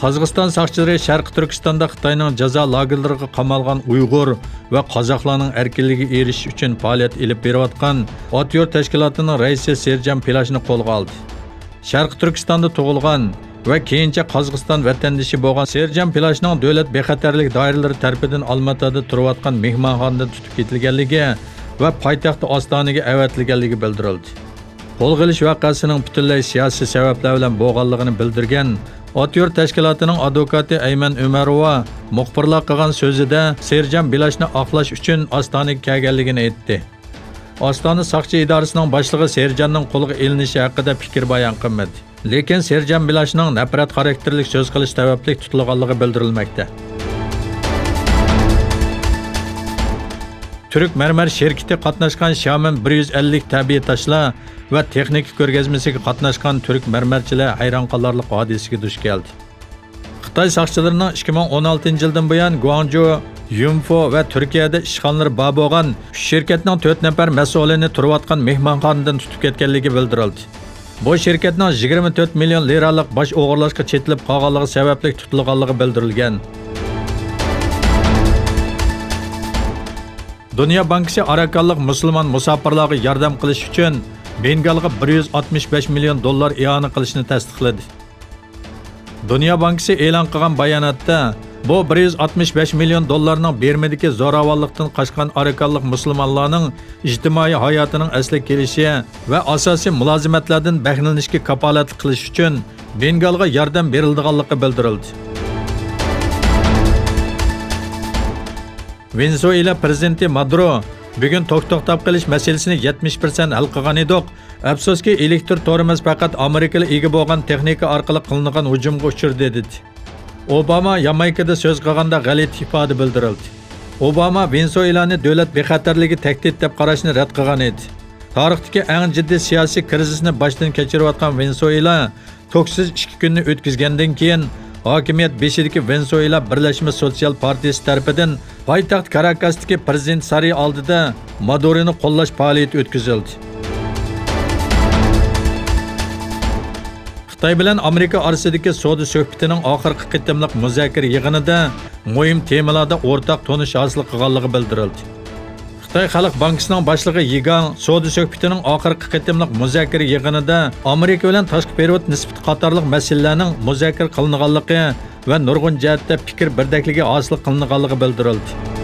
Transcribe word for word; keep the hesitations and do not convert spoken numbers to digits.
قازاقىستان ساقچىلىرى شەرقىي تۈركىستاندا خىتاينىڭ جازا لاگېرلىرىغا قامالغان ئۇيغۇر ۋە قازاقلارنىڭ ئەركىنلىكىگە ئېرىشىش ئۈچۈن پائالىيەت ئېلىپ بېرىۋاتقان ئات يول تەشكىلاتىنىڭ رەئىسى سېرجان پىلاشنى قولغا ئالدى. شەرقىي تۈركىستاندا تۇغۇلغان ۋە كېيىنچە قازاقىستان ۋەتەندىشى بولغان سېرجان پىلاشنىڭ دۆلەت بىخەتەرلىك دائىرىلىرى تەرىپىدىن ئالماتادا تۇرۇۋاتقان مېھمانخانىدىن تۇتۇپ كېتىلگەنلىكى ۋە پايتەخت ئاستانىگە ئەۋەتىلگەنلىكى بىلدۈرۈلدى. قولغا ئېلىش ۋەقەسىنىڭ پۈتۈنلەي سىياسىي سەۋەبلەر بىلەن بولغانلىقىنى بىلدۈرگەن ئات يول تەشكىلاتىنىڭ ئادۋوكاتى ئەيمەن ئۆمەروۋا مۇخبىرلارغا قىلغان سۆزىدە سېرجان پىلاشنى ئاقلاش ئۈچۈن ئاستانىگە كەلگەنلىكىنى ئېيتتى. ئاستانە ساقچى ئىدارىسىنىڭ باشلىقى سېرجاننىڭ قولغا ئېلىنىشى ھەققىدە پىكىر بايان قىلمىدى. لېكىن سېرجان پىلاشنىڭ نەپرەت خاراكتېرلىك سۆز قىلىش سەۋەبلىك تۇتۇلغانلىقى بىلدۈرۈلمەكتە. تۈرك مەرمەر شىركىتى قاتناشقان شيامېن بىر يۈز ئەللىك تەبىئىي تاشلار ۋە تېخنىكا كۆرگەزمىسىگە قاتناشقان تۈرك مەرمەرچىلەر ھەيران قالارلىق ھادىسىگە دۇچ كەلدى. خىتاي ساقچىلىرىنىڭ ئىككى مىڭ ئون ئالتىنچى يىلدىن بۇيان گۇاڭجۇ، يۈنفو ۋە تۈركىيەدە ئىشخانىلىرى بار بولغان ئۈچ شىركەتنىڭ تۆت نەپەر مەسئۇلىنى تۇرۇۋاتقان مېھمانخانىدىن تۇتۇپ كەتكەنلىكى بىلدۈرۈلدى. بۇ شىركەتنىڭ يىگىرمە تۆت مىليون لىرالىق باج ئوغرىلاشقا چېتىلىپ قالغانلىقى سەۋەبلىك تۇتۇلغانلىقى بىلدۈرۈلگەن. دۇنيا بانكىسى ئاراكانلىق مۇسۇلمان مۇساپىرلارغا ياردەم قىلىش ئۈچۈن بېنگالغا بىر يۈز ئاتمىش بەش مىليون دوللار ئىئانە قىلىشنى تەستىقلىدى. دۇنيا بانكىسى ئېلان قىلغان باياناتتا، بۇ بىر يۈز ئاتمىش بەش مىليون دوللارنىڭ بىرمىدىكى زوراۋانلىقتىن قاچقان ئاراكانلىق مۇسۇلمانلارنىڭ ئىجتىمائىي ھاياتىنىڭ ئەسلىگە كېلىشى ۋە ئاساسىي مۇلازىمەتلەردىن بەھرىلىنىشكە كاپالەتلىك قىلىش ئۈچۈن بېنگالغا ياردەم بېرىلىدىغانلىقى بىلدۈرۈلدى. ۋېنېزۇېلا پىرېزىدېنتى مادۇرو بۈگۈن توك توختاپ قېلىش مەسىلىسىنى يەتمىش پىرسەنت ھەل قىلغان ئىدۇق، ئەپسۇسكى، ئېلېكتر تورىمىز پەقەت ئامېرىكىلا ئىگە بولغان تېخنىكا ئارقىلىق قىلىنغان ھۇجۇمغا ئۇچرىدى، دېدى. ئوباما يامايكىدا سۆز قىلغاندا غەلىتە ئىپادە بىلدۈرۈلدى. ئوباما ۋېنېزۇېلانى دۆلەت بىخەتەرلىكىگە تەھدىت دەپ قاراشنى رەت قىلغان ئىدى. تارىختىكى ئەڭ جىددىي سىياسىي كىرىزىسنى باشتىن كەچۈرۈۋاتقان ۋېنېزۇېلا توكسىز ئىككى كۈننى ئۆتكۈزگەندىن كېيىن، ھاكىمىيەت بېشىدىكى ۋېنېزۇېلا بىرلەشمە سوتسىيال پارتىيىسى تەرىپىدىن پايتەخت كاراكاستىكى پىرېزىدېنت سارىيى ئالدىدا مادۇرونى قوللاش پائالىيىتى ئۆتكۈزۈلدى. خىتاي بىلەن ئامېرىكا ئارىسىدىكى سودا سۆھبىتىنىڭ ئاخىرقى قېتىملىق مۇزاكىرە يىغىنىدا مۇھىم تېمىلاردا ئورتاق تونۇش ھاسىل قىلغانلىقى بىلدۈرۈلدى. خىتاي خەلق بانكىسىنىڭ باشلىقى يى گاڭ سودا سۆھبىتىنىڭ ئاخىرقى قېتىملىق مۇزاكىرە يىغىنىدا ئامېرىكا بىلەن تاشقى پېرېۋوت نىسبىتى قاتارلىق مەسىلىلەرنىڭ مۇزاكىرە قىلىنغانلىقى ۋە نۇرغۇن جەھەتتە پىكىر بىردەكلىكى ھاسىل قىلىنغانلىقى بىلدۈرۈلدى.